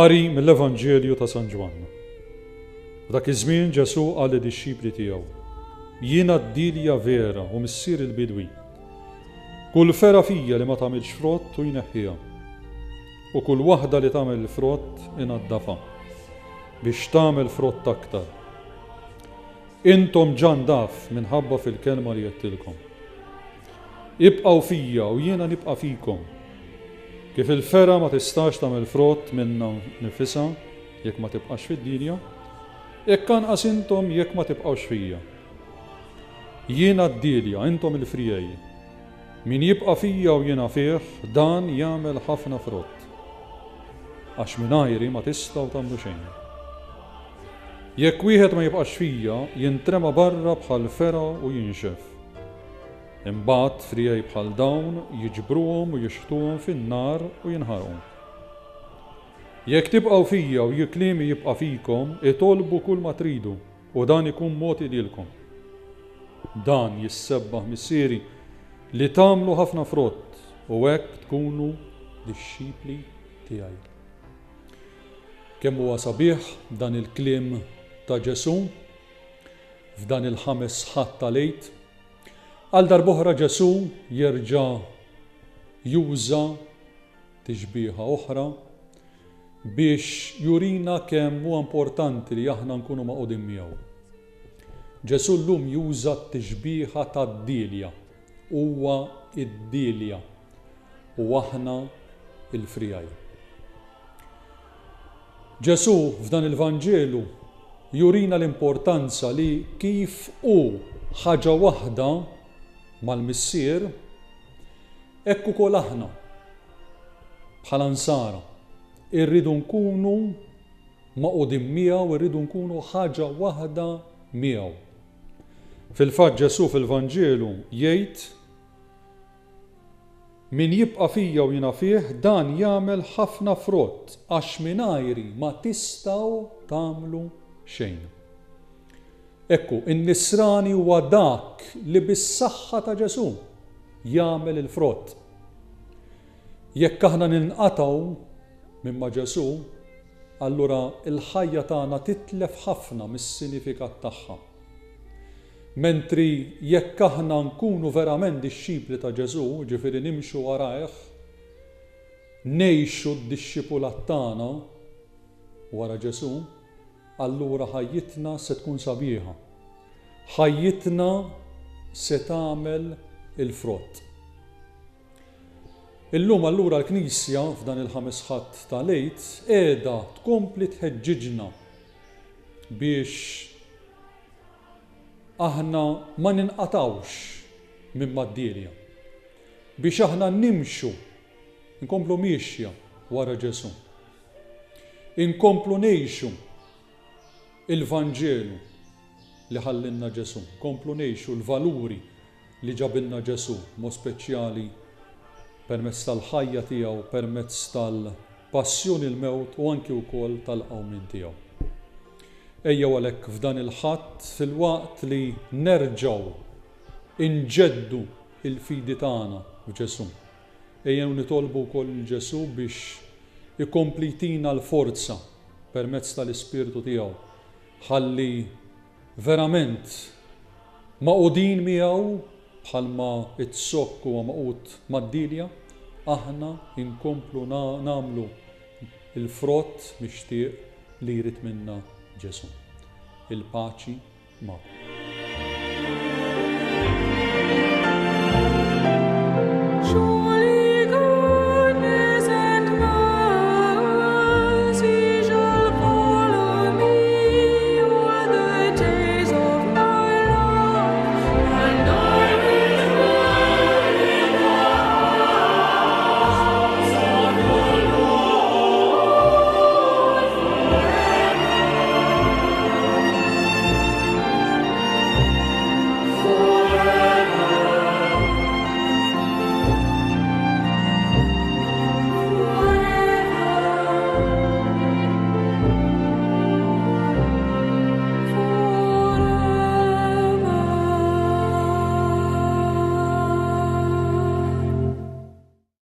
Qari mill-Evanġelju ta' San Ġwann. F'dak iż-żmien Ġesù qal lid-dixxipli tiegħu, Jiena d-dielja vera u Missier il-bidwi. Kull fergħa fija li ma tagħmilx frott hu jneħħiha, u kull waħda li tagħmel il-frott inaddafha, biex tagħmel frott aktar. Intom ġa ndaf minħabba fil-kelma li għedtilkom. Ibqgħu fija u jiena nibqa' fikom. Kif il-fergħa ma tistax tagħmel frott minnha nfisha jekk ma tibqax fid-dielja, hekk anqas intom jekk ma tibqgħux fija. Jiena d-dielja, intom il-friegħi. Min jibqa' fija u jiena fih, dan jagħmel ħafna frott. Għax mingħajri ma tistgħu tagħmlu xejn. Jekk wieħed ma jibqax fija, jintrema barra bħal fergħa u jinxef. Imbagħad friegħi bħal dawn jiġbruhom u jixħtuhom fin-nar u jinħarqu. Jekk tibqgħu fija u kliemi jibqa' fikom, itolbu kulma tridu, u dan ikun mogħti lilkom. Dan jissebbaħ Missieri, li tagħmlu ħafna frott, u hekk tkunu dixxipli tiegħi. Kemm huwa sabiħ dan il-kliem ta' Ġesù f'dan il-ħames Ħadd tal-Għid. Għal darb'oħra Ġesù jerġa' juża tixbieha oħra biex jurina kemm huwa importanti li aħna nkunu magħqudin miegħu. Ġesù llum juża t-tixbieha tad-dielja. Huwa d-dielja u aħna l-friegħi. Ġesù f'dan il-Vanġelu jurina l-importanza li kif hu ħaġa waħda mal-Missier, hekk ukoll aħna bħala Nsara rridu nkunu magħqudin miegħu, irridu nkunu ħaġa waħda miegħu. Fil-fatt Ġesù fil-Vanġelu jgħid Min jibqa' fija u jiena fih, dan jagħmel ħafna frott, għax mingħajri ma tistgħu tagħmlu xejn. Hekk hu, in-Nisrani huwa dak li bis-saħħa ta' Ġesù jagħmel il-frott. Jekk aħna ninqatgħu minn ma' Ġesù, allura l-ħajja tagħna titlef ħafna mis-sinifikat tagħha. Mentri jekk aħna nkunu verament dixxipli ta' Ġesù, jiġifieri nimxu warajh, ngħixu d-dixxipulat tagħna wara Ġesù, allura ħajjitna se tkun sabiħa. Ħajjitna se tagħmel il-frott. Illum allura l-Knisja f'dan il-ħames Ħadd tal-Għid qiegħda tkompli tħeġġiġna biex aħna ma ninqatgħux minn mad-dielja, biex aħna nimxu, nkomplu miexja wara Ġesù. Inkomplu ngħixu il-Vanġelu li ħallinna Ġesù, nkomplu ngħixu l-valuri li ġabilna Ġesù, b'mod speċjali permezz tal-ħajja tiegħu, permezz tal-passjoni l-mewt u anki wkoll tal-qawmien tiegħu. Ejjew għalhekk f'dan il-Ħadd filwaqt li nerġgħu inġeddu l-fidi tagħna f'Ġesù. Ejjew nitolbu wkoll lil Ġesù biex ikompli jtina l-forza permezz tal-Ispirtu tiegħu ħalli verament magħqudin miegħu bħalma z-zokk huwa magħqud mad-dielja, aħna nkomplu nagħmlu l-frott mixtieq li jrid minna Ġesù. Il-paċi magħkom.